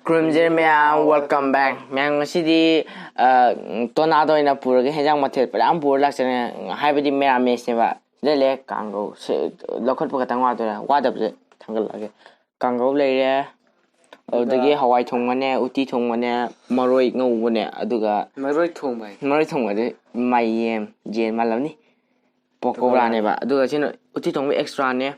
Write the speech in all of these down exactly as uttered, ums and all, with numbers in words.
ꯈꯨꯔꯨꯝꯖꯔꯤ ꯃꯌꯥꯝ, welcome back꯫ ꯃꯌꯥꯝ, ꯉꯁꯤꯗꯤ, ꯑ, ꯇꯣꯅꯥꯗ ꯑꯣꯏꯅ ꯄꯨꯔꯒ ꯍꯦꯟꯖꯥꯡ ꯃꯊꯦꯜ ꯃꯌꯥꯝ ꯄꯨꯔ ꯂꯥꯛꯆꯔꯦ꯫ ꯍꯥꯏꯕꯗꯤ ꯃꯦꯔꯥꯃꯦꯁꯅꯦꯕ꯫ ꯁꯤꯗ ꯂꯩꯔꯦ ꯀꯥꯡꯒꯧ꯫ ꯁꯤ ꯂꯧꯈꯠꯄ ꯈꯛꯇꯪ ꯋꯥꯗꯣꯏꯔꯥ? ꯋꯥꯗꯕꯁꯦ ꯊꯥꯡꯒꯠꯂꯛꯑꯒꯦ꯫ ꯀꯥꯡꯒꯧ ꯂꯩꯔꯦ꯫ ꯑꯗꯨꯗꯒꯤ ꯑꯗꯨꯒ ꯍꯋꯥꯏ ꯊꯣꯡꯕꯅꯦ, ꯎꯇꯤ ꯊꯣꯡꯕꯅꯦ, ꯃꯔꯣꯏ ꯉꯧꯕꯅꯦ, ꯑꯗꯨꯒ ꯃꯔꯣꯏ ꯊꯣꯡꯕ ꯍꯥꯏ꯫ ꯃꯔꯣꯏ ꯊꯣꯡꯕꯗꯤ ꯃꯥꯏꯌꯦꯝ, ꯌꯦꯟ ꯃꯥꯜꯂꯝꯅꯤ꯫ ꯄꯀꯧꯔꯥꯅꯦꯕ꯫ ꯑꯗꯨꯒ ꯁꯤꯅ ꯎꯇꯤ ꯊꯣꯡꯕ extraꯅꯦ꯫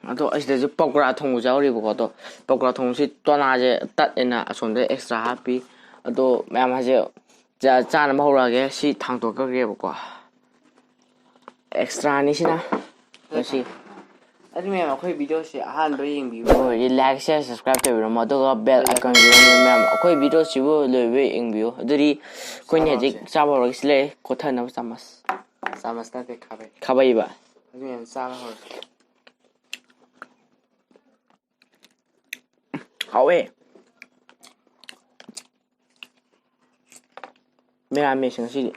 ꯑꯗꯣ ꯑꯁꯤꯗꯁꯨ ꯄꯀꯧꯔꯥ ꯊꯣꯡꯕꯁꯨ ꯌꯥꯎꯔꯤꯕꯀꯣ꯫ ꯑꯗꯣ ꯄꯀꯧꯔꯥ ꯊꯣꯡꯕꯁꯤ ꯇꯣꯅꯥꯁꯦ ꯇꯠꯂꯦꯅ ꯑꯁꯣꯝꯗ extra ꯍꯥꯞꯄꯤ꯫ ꯑꯗꯣ ꯃꯌꯥꯝ ꯍꯥꯏꯁꯦ ꯆꯥ-, ꯆꯥꯅꯕ ꯍꯧꯔꯛꯑꯒꯦ꯫ ꯁꯤ ꯊꯥꯡꯗꯣꯛꯈ꯭ꯔꯒꯦꯕꯀꯣ꯫ Extraꯅꯤ ꯁꯤꯅ꯫ ꯃꯁꯤ ꯑꯗꯨ ꯃꯌꯥꯝ ꯑꯩꯈꯣꯏ videoꯁꯦ ꯑꯍꯥꯟꯕ ꯌꯦꯡꯕꯤꯌꯨ꯫ ꯍꯣꯏ, like, share, subscribe ꯇꯧꯕꯤꯔꯝꯃꯣ꯫ ꯑꯗꯨꯒ bell iconꯁꯤ ꯃꯌꯥꯝ ꯑꯩꯈꯣꯏ videoꯁꯤꯕꯨ ꯂꯣꯏꯕ ꯌꯦꯡꯕꯤꯌꯨ꯫ ꯑꯗꯨꯗꯤ ꯑꯩꯈꯣꯏꯅ ꯍꯧꯖꯤꯛ ꯆꯥꯕ ꯍꯧꯔꯒꯦ꯫ ꯁꯤ ꯂꯩꯔꯦ, ꯀꯣꯠꯊꯅꯕ ꯆꯥꯃꯁ꯫ ꯆꯥꯃꯁ ꯅꯠꯇꯦ, ꯈꯥꯕꯩ꯫ ꯈꯥꯕꯩꯕ꯫ ꯑꯗꯨ ꯃꯌꯥꯝ ꯆꯥꯕ ꯍꯧꯔꯒꯦ꯫ ꯍꯥꯎꯋꯦ꯫ ꯃꯦꯔꯥꯃꯦꯁ ꯉꯁꯤꯗꯤ꯫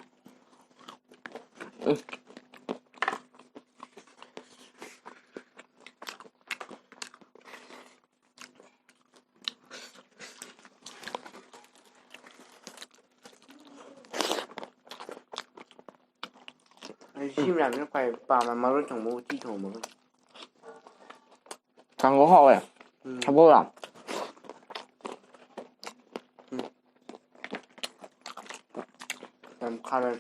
ꯎꯝ꯫ ꯑꯩ ꯁꯤ ꯃꯌꯥꯝꯁꯤꯅ ꯈ꯭ꯋꯥꯏ ꯄꯥꯝꯕ, ꯃꯔꯣꯏ ꯊꯣꯡꯕ, ꯎꯇꯤ ꯊꯣꯡꯕꯒ꯫ ꯀꯥꯡꯒꯧ ꯍꯥꯎꯋꯦ꯫ ꯎꯝ꯫ ꯊꯕꯣꯛꯂ꯫ ꯎꯝ꯫ ꯌꯥꯝ ꯈꯥꯔꯦ꯫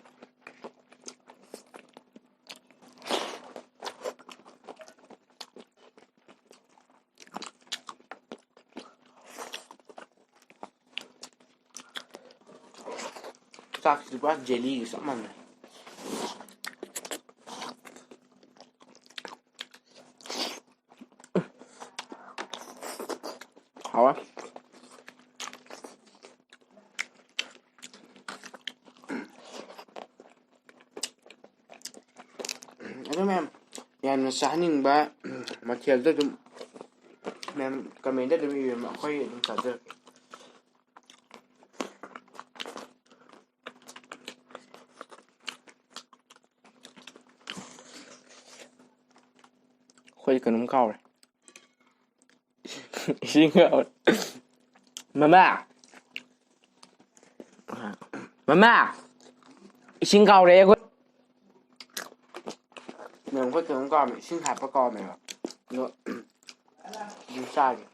ꯆꯥꯛꯁꯤꯗꯤ ꯄꯨꯔꯥ jellyꯒ ꯆꯞ ꯃꯥꯟꯅꯩ꯫ ꯍꯥꯎꯋꯦ꯫ ꯑꯗꯣ ꯃꯌꯥꯝ, ꯌꯥꯝꯅ ꯆꯥꯍꯟꯅꯤꯡꯕ ꯃꯊꯦꯜꯗꯣ ꯑꯗꯨꯝ ꯃꯌꯥꯝ commentꯇ ꯑꯗꯨꯝ ꯏꯕꯤꯔꯝꯃꯣ, ꯑꯩꯈꯣꯏ ꯑꯗꯨꯝ ꯆꯥꯖꯔꯛꯀꯦ꯫ ꯑꯩꯈꯣꯏ ꯀꯩꯅꯣꯝ ꯀꯥꯎꯔꯦ꯫ ꯏꯁꯤꯡ ꯀꯥꯎꯔꯦ꯫ ꯃꯃꯥ! ꯃꯃꯥ! ꯏꯁꯤꯡ ꯀꯥꯎꯔꯛꯑꯦ ꯑꯩꯈꯣꯏ꯫ ꯃꯦꯝ, ꯑꯩꯈꯣꯏ ꯀꯩꯅꯣꯝ ꯀꯥꯎꯔꯝꯃꯦ, ꯏꯁꯤꯡ ꯍꯥꯞꯄ ꯀꯥꯎꯔꯝꯃꯦꯕ꯫ ꯑꯗꯣ ꯑꯗꯨꯝ ꯆꯥꯒꯦ꯫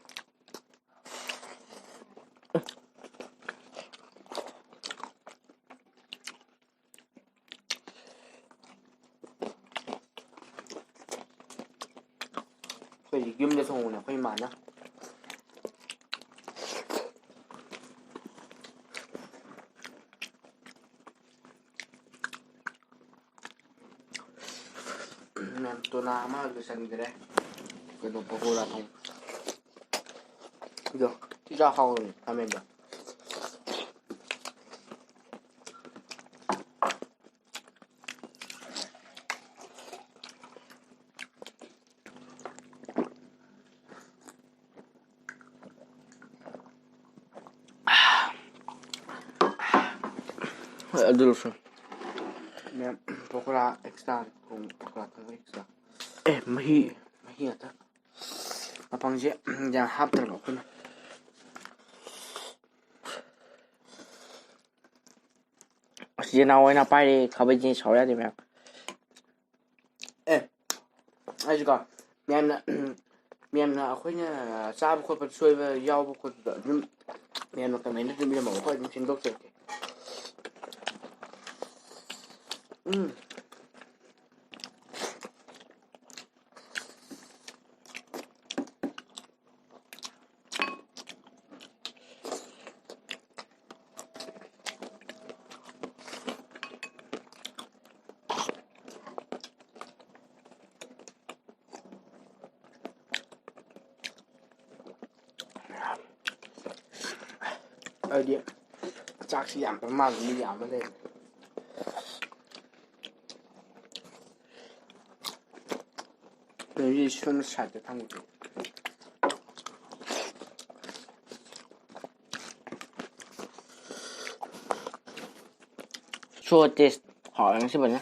ꯑꯩꯈꯣꯏꯗꯤ ꯌꯨꯝꯗ ꯊꯣꯡꯕꯅꯦ ꯑꯩꯈꯣꯏ ꯏꯃꯥꯅ꯫ ꯃꯌꯥꯝ, ꯇꯣꯅꯥ ꯑꯃ ꯂꯣꯏꯁꯟꯈ꯭ꯔꯦ꯫ ꯀꯩꯅꯣ, ꯄꯀꯣꯔꯥ ꯊꯣꯡ꯫ ꯑꯗꯣ ꯆꯥ ꯍꯥꯎꯕꯅꯦ ꯈꯥꯃꯦꯟꯗꯣ꯫ ꯍꯣꯏ, ꯑꯗꯨ ꯂꯧꯁꯟ꯫ ꯃꯦꯝ, ꯄꯀꯣꯔꯥ ꯑꯦꯛꯁꯇ꯭ꯔꯥ ꯊꯣꯡ-, ꯄꯀꯣꯔꯥ ꯊꯣꯡꯕ ꯑꯦꯛꯁꯇ꯭ꯔꯥ꯫ ꯑꯦ, ꯃꯍꯤ꯫ ꯃꯍꯤ ꯉꯥꯛꯇ꯫ ꯃꯄꯪꯁꯦ ꯌꯥꯝ ꯍꯥꯞꯇ꯭ꯔꯕ ꯑꯩꯈꯣꯏꯅ꯫ ꯑꯁ, ꯌꯦꯅꯥꯎ ꯑꯣꯏꯅ ꯄꯥꯏꯔꯦ, ꯈꯥꯕꯩꯁꯦ ꯁꯥꯎ ꯌꯥꯗꯦ ꯃꯌꯥꯝ꯫ ꯑꯦ, ꯑꯩꯁꯨꯀꯣ, ꯃꯌꯥꯝꯅ, ꯃꯌꯥꯝꯅ ꯑꯩꯈꯣꯏꯅ ꯆꯥꯕ ꯈꯣꯠꯄꯗ ꯁꯣꯏꯕ ꯌꯥꯎꯕ ꯈꯣꯠꯄꯗꯣ ꯑꯗꯨꯝ ꯃꯌꯥꯝꯅ ꯀꯃꯦꯟꯗ ꯑꯗꯨꯝ ꯏꯔꯝꯃꯣ, ꯑꯩꯈꯣꯏ ꯑꯗꯨꯝ ꯁꯦꯝꯗꯣꯛꯆꯔꯛꯀꯦ꯫ ꯎꯝ꯫ ꯑꯩꯗꯤ ꯆꯥꯛꯁꯤ ꯌꯥꯝꯗꯕ ꯃꯥꯜꯂꯦ, ꯃꯤ ꯌꯥꯝꯕ ꯂꯩꯔꯦ꯫ ꯀꯩꯅꯣꯁꯤ ꯁꯣꯝ ꯁꯥꯏꯗꯇ ꯊꯝꯒꯦ꯫ ꯁꯣ ꯇꯦꯁ ꯍꯥꯎꯔꯦ ꯉꯁꯤ ꯐꯖꯅ꯫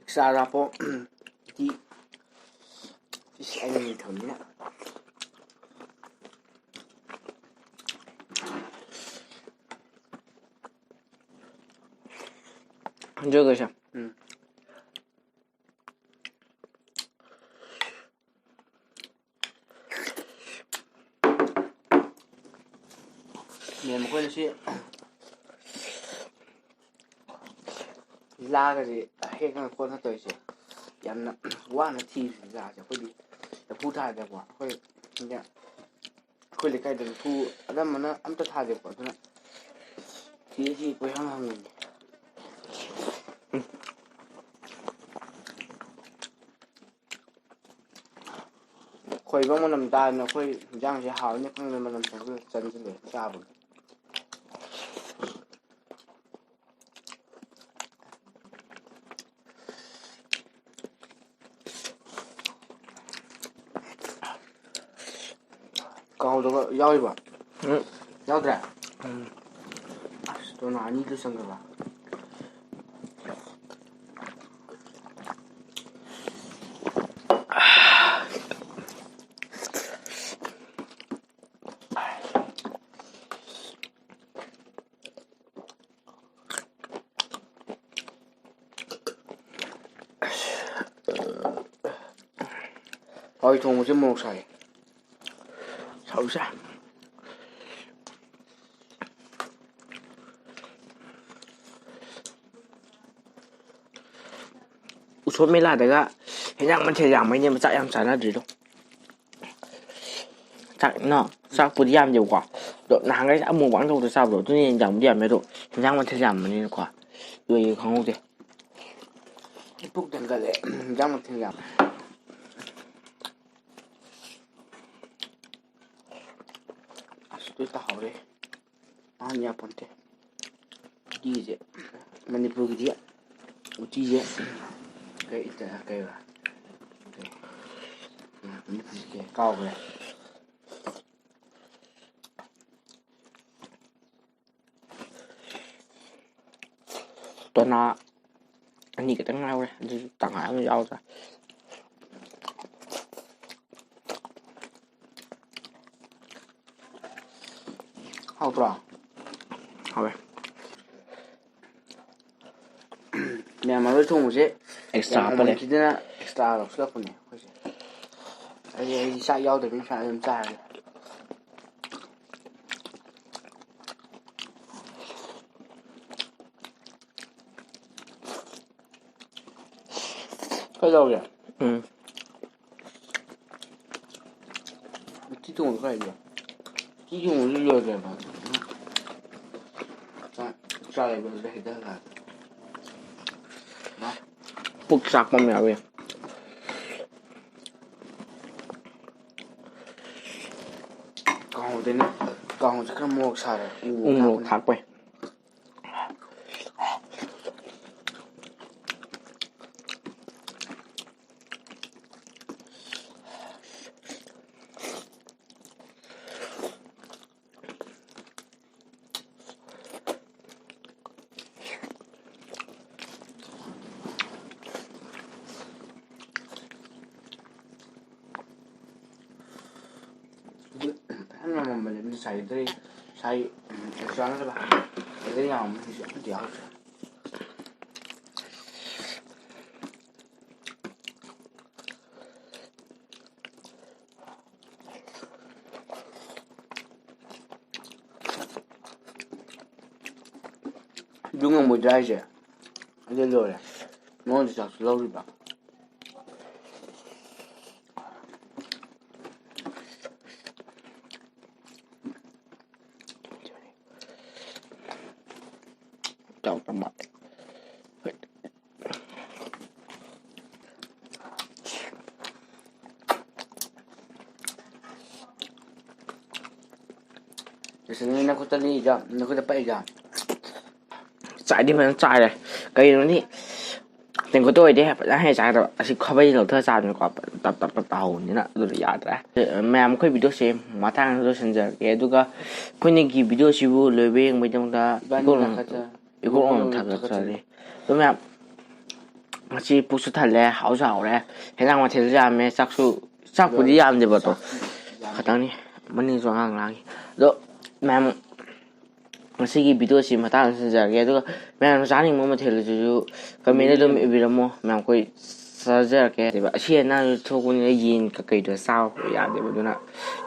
ꯑꯦꯛꯁꯇ꯭ꯔꯥ ꯍꯥꯞꯄꯣ꯫ ꯇꯤ꯫ ꯑꯩꯅ ꯅꯤꯡꯊꯧꯅꯤꯅ꯫ ꯑꯗꯨꯒꯁꯦ꯫ ꯎꯝ꯫ ꯃꯦꯝ, ꯑꯩꯈꯣꯏꯅ ꯁꯤ ꯂꯥꯒꯁꯦ ꯍꯦꯛꯅ ꯈꯣꯠꯅ ꯇꯧꯔꯤꯁꯦ ꯌꯥꯝꯅ ꯋꯥꯅ ꯊꯤꯔꯤꯁꯦ ꯂꯥꯁꯦ꯫ ꯑꯩꯈꯣꯏꯗꯤ ꯂꯐꯨ ꯊꯥꯗꯦꯕꯀꯣ꯫ ꯑꯩꯈꯣꯏ ꯁꯤꯗ ꯑꯩꯈꯣꯏ ꯂꯩꯀꯥꯏꯗ ꯂꯐꯨ ꯑꯅꯝꯕꯅ ꯑꯝꯇ ꯊꯥꯗꯦꯕꯀꯣ꯫ ꯑꯗꯨꯅ ꯊꯤꯔꯤꯁꯤ ꯀꯣꯏꯍꯪ ꯍꯪꯉꯤꯅꯦ꯫ ꯈꯣꯏꯕ ꯃꯅꯝ ꯇꯥꯗꯅ ꯑꯩꯈꯣꯏ ꯏꯟꯖꯥꯡꯁꯦ ꯍꯥꯎꯅꯤ ꯈꯪꯗꯅ ꯃꯅꯝ ꯆꯪꯁꯤꯜꯂꯦ, ꯆꯪꯁꯤꯜꯂꯦ ꯆꯥꯕꯒꯤ꯫ ꯀꯥꯡꯍꯧꯗꯒ ꯌꯥꯎꯔꯤꯕ? ꯎꯝ꯫ ꯌꯥꯎꯗ꯭ꯔꯦ? ꯎꯝ꯫ ꯑꯁ, ꯇꯣꯅꯥ ꯑꯅꯤꯗꯨ ꯆꯪꯈ꯭ꯔꯕ? ꯍꯋꯥꯏ ꯊꯣꯡꯕꯁꯦ ꯃꯣꯔꯣꯛ ꯁꯥꯏ꯫ ꯁꯧꯁꯦ꯫ ꯎꯁꯣꯞ ꯃꯦꯂꯥꯗꯒ ꯍꯦꯟꯖꯥꯡ ꯃꯊꯦꯜ ꯌꯥꯝꯕꯩꯅꯦꯕ ꯆꯥꯛ ꯌꯥꯝ ꯆꯥꯅꯗ꯭ꯔꯤꯗꯣ꯫ ꯆꯥꯛ, ꯅꯣ, ꯆꯥꯛꯄꯨꯗꯤ ꯌꯥꯝꯗꯦꯕꯀꯣ꯫ ꯑꯗꯣ ꯅꯍꯥꯟꯈꯩ ꯑꯃꯨꯛ ꯋꯥꯡ ꯇꯧꯕꯗ ꯆꯥꯕꯗꯣ ꯑꯗꯨꯅ ꯍꯦꯟꯅ ꯌꯥꯝꯕꯨꯗꯤ ꯌꯥꯝꯃꯦ, ꯑꯗꯣ ꯍꯦꯟꯖꯥꯡ ꯃꯊꯦꯜ ꯌꯥꯝꯕꯅꯤꯅꯀꯣ꯫ ꯑꯗꯨꯒꯤ ꯈꯪꯍꯧꯗꯦ꯫ ꯄꯨꯛ ꯊꯟꯒꯠꯂꯦ, ꯍꯦꯟꯖꯥꯡ ꯃꯊꯦꯜ ꯌꯥꯝꯃꯦ꯫ ꯑꯁ, ꯑꯗꯨ ꯇꯥꯍꯧꯔꯦ꯫ ꯉꯥꯡ ꯌꯥꯄꯣꯟꯇꯦ꯫ ꯎꯇꯤꯁꯦ, ꯃꯅꯤꯄꯨꯔꯒꯤꯗꯤ ꯎꯇꯤꯁꯦ ꯀꯩ, ꯀꯩ, ꯀꯩ, ꯀꯩ, ꯃꯅꯤꯄꯨꯔꯒꯤ ꯀꯩ, ꯀꯥꯎꯈ꯭ꯔꯦ꯫ ꯇꯣꯅꯥ ꯑꯅꯤ ꯈꯛꯇꯪ ꯉꯥꯏꯍꯧꯔꯦ, ꯑꯗꯨꯁꯨ ꯇꯪꯈꯥꯏ ꯑꯃ ꯌꯥꯎꯗ꯭ꯔꯦ꯫ ꯍꯥꯎꯇ꯭ꯔꯣ? ꯍꯥꯎꯋꯦ꯫ ꯃꯌꯥꯝ ꯃꯔꯣꯏ ꯊꯣꯡꯕꯁꯦ ꯑꯦꯛꯁꯇ꯭ꯔꯥ ꯌꯥꯝ ꯍꯥꯞꯄ ꯂꯩ꯫ ꯍꯥꯎꯃꯟꯈꯤꯗꯅ ꯑꯦꯛꯁꯇ꯭ꯔꯥ ꯂꯧꯁꯤꯜꯂꯛꯄꯅꯦ ꯑꯩꯈꯣꯏꯁꯦ꯫ ꯑꯩ, ꯑꯩ ꯆꯥꯛ ꯌꯥꯎꯗꯕꯤ ꯁꯨꯃꯥꯏꯅ ꯑꯗꯨꯝ ꯆꯥꯔꯒꯦ꯫ ꯀꯩꯗꯧꯔꯦ? ꯎꯝ꯫ ꯎꯇꯤ ꯊꯣꯡꯕ ꯀꯥꯏꯗ? ꯎꯇꯤ ꯊꯣꯡꯕꯁꯨ ꯂꯣꯏꯈ꯭ꯔꯦꯕ꯫ ꯆꯥꯛ ꯆꯥꯔꯦꯕ ꯑꯗꯨꯗ ꯍꯩꯊꯔꯒ꯫ ꯄꯨꯛ ꯆꯥꯛꯄ ꯑꯃ ꯌꯥꯎꯋꯦ꯫ ꯀꯥꯡꯍꯧꯗꯅꯦ, ꯀꯥꯡꯍꯧꯁꯦ ꯈꯔ ꯃꯣꯔꯣꯛ ꯁꯥꯔꯦ꯫ ꯎ ꯎ ꯃꯣꯔꯣꯛ ꯊꯥꯛꯄꯅꯦ꯫ ꯊꯥꯛꯄꯩ꯫ ꯑꯗꯨ ꯐꯖꯅ ꯉꯝꯃꯝꯕꯅꯦ꯫ ꯑꯗꯨ ꯉꯁꯥꯏꯗꯩ, ꯉꯁꯥꯏ, ꯎꯝ, ꯑꯦꯛꯁꯇ꯭ꯔꯥ ꯅꯠꯇꯕ ꯑꯗꯩ ꯌꯥꯝꯕ ꯃꯤꯁꯨ ꯑꯝꯇ ꯌꯥꯎꯗ꯭ꯔꯦ꯫ ꯑꯗꯨ ꯉꯝꯃꯣꯏꯗ꯭ꯔꯥ ꯍꯥꯏꯁꯦ? ꯑꯗꯨ ꯂꯣꯏꯔꯦ꯫ ꯃꯉꯣꯟꯗ ꯆꯥꯛꯁꯨ ꯂꯧꯔꯤꯕ꯫ ꯆꯥꯎ ꯇꯝꯕ꯫ ꯂꯣꯏꯁꯤꯟꯅꯤ ꯅꯈꯨꯠꯇ ꯅꯤꯛꯏꯗꯣ, ꯅꯈꯨꯠꯇ ꯄꯛꯏꯗꯣ꯫ ꯆꯥꯏꯗꯤ ꯐꯖꯅ ꯆꯥꯏꯔꯦ꯫ ꯀꯩꯅꯣꯗꯤ ꯇꯦꯡꯀꯣꯠꯇ ꯑꯣꯏꯔꯗꯤ ꯐꯖꯅ ꯍꯦꯛ ꯆꯥꯒꯗꯕ꯫ ꯑꯁꯤ ꯈꯥꯕꯩ ꯂꯧꯊꯔ ꯆꯥꯕꯅꯤꯀꯣ꯫ ꯇꯞ ꯇꯞ ꯇꯞ ꯇꯥꯍꯧꯕꯅꯤꯅ ꯑꯗꯨꯗꯤ ꯌꯥꯗ꯭ꯔꯦ꯫ ꯃꯌꯥꯝ, ꯑꯩꯈꯣꯏ ꯚꯤꯗꯤꯑꯣꯁꯦ ꯃꯇꯥꯡꯗ ꯂꯣꯏꯁꯤꯟꯖꯔꯒꯦ꯫ ꯑꯗꯨꯒ ꯑꯩꯈꯣꯏꯅꯒꯤ ꯚꯤꯗꯤꯑꯣꯁꯤꯕꯨ ꯂꯣꯏꯕ ꯌꯦꯡꯕꯒꯤꯗꯃꯛꯇ ꯏꯕꯥꯅꯤ ꯏꯀꯣꯛ ꯊꯥꯒꯠꯆꯔꯤ꯫ ꯏꯀꯣꯛ ꯑꯃ ꯊꯥꯒꯠꯆꯔꯤ꯫ ꯑꯗꯨ ꯃꯌꯥꯝ, ꯉꯁꯤ ꯄꯨꯛꯁꯨ ꯊꯜꯂꯦ, ꯍꯥꯎꯁꯨ ꯍꯥꯎꯔꯦ, ꯍꯦꯟꯖꯥꯡ ꯃꯊꯦꯜꯁꯨ ꯌꯥꯝꯃꯦ, ꯆꯥꯛꯁꯨ, ꯆꯥꯛꯄꯨꯗꯤ ꯌꯥꯝꯗꯦꯕ ꯑꯗꯣ, ꯆꯥꯛ ꯌꯥꯝꯃꯦ꯫ ꯈꯇꯪꯅꯤ꯫ ꯃꯅꯤꯡꯁꯨ ꯑꯉꯥꯡ ꯂꯥꯡꯉꯤ꯫ ꯑꯗꯣ ꯃꯌꯥꯝ, ꯉꯁꯤꯒꯤ ꯚꯤꯗꯤꯑꯣꯁꯤ ꯃꯇꯥꯡꯗ ꯂꯣꯏꯁꯤꯟꯖꯔꯒꯦ꯫ ꯑꯗꯨꯒ ꯃꯌꯥꯝꯅ ꯆꯥꯅꯤꯡꯕ ꯃꯊꯦꯜꯗꯨꯁꯨ ꯀꯃꯦꯟꯗ ꯑꯗꯨꯝ ꯏꯕꯤꯔꯝꯃꯣ, ꯃꯌꯥꯝ ꯑꯩꯈꯣꯏ ꯆꯥꯖꯔꯛꯀꯦ꯫ ꯑꯁꯤ ꯑꯅꯥꯁꯨ ꯊꯣꯛꯄꯅꯤꯅ ꯌꯦꯟ ꯀꯩꯀꯩꯗꯣ ꯆꯥꯕ ꯌꯥꯗꯦꯕ, ꯑꯗꯨꯅ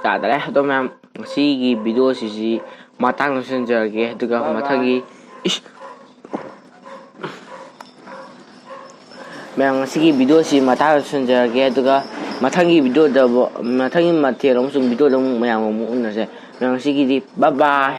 ꯌꯥꯗꯔꯦ꯫ ꯑꯗꯣ ꯃꯌꯥꯝ, ꯉꯁꯤꯒꯤ ꯚꯤꯗꯤꯑꯣꯁꯤꯁꯤ ꯃꯇꯥꯡꯗ ꯂꯣꯏꯁꯤꯟꯖꯔꯒꯦ꯫ ꯑꯗꯨꯒ ꯃꯊꯪꯒꯤ, ꯏꯁ, ꯃꯌꯥꯝ, ꯉꯁꯤꯒꯤ ꯚꯤꯗꯤꯑꯣꯁꯤ ꯃꯇꯥꯡꯗ ꯂꯣꯏꯁꯤꯟꯖꯔꯒꯦ꯫ ꯑꯗꯨꯒ ꯃꯊꯪꯒꯤ ꯚꯤꯗꯤꯑꯣꯗ, ꯃꯊꯪꯒꯤ ꯃꯊꯦꯜ ꯑꯃꯁꯨꯡ ꯚꯤꯗꯤꯑꯣꯗ ꯑꯃꯨꯛ ꯃꯌꯥꯝꯒ ꯑꯃꯨꯛ ꯎꯅꯁꯦ꯫ ꯃꯌꯥꯝ, ꯉꯁꯤꯒꯤꯗꯤ bye bye꯫